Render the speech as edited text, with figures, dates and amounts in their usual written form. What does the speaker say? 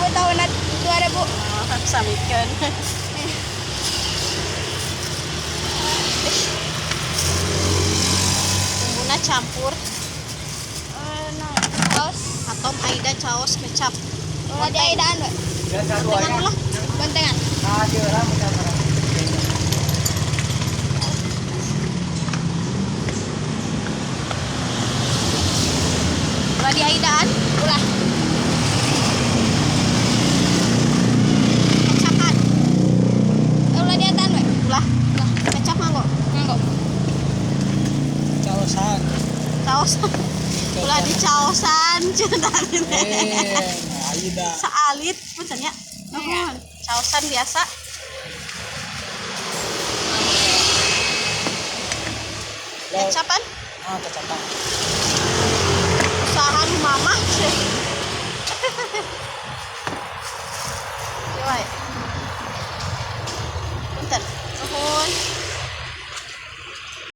2000 tahun 2000. Oh, samikeun. Bumbuna campur. Nah, saus. Atom Aida caos kecap. Ulah di Aidaan we. Bontengan ulah. Bontengan. Ulah di Aidaan. Ulah. Kecapan. Ulah di Atan we. Ulah. Kecap manggo. Manggo. Caosan. Caos. Ulah di caosan cenah. Aida. Saalit punten nya. Nuhun. Caosan biasa. Kecapan. Ah, kecapan. Usaha nu mama sih. Ieu wae. Punten. Nuhun.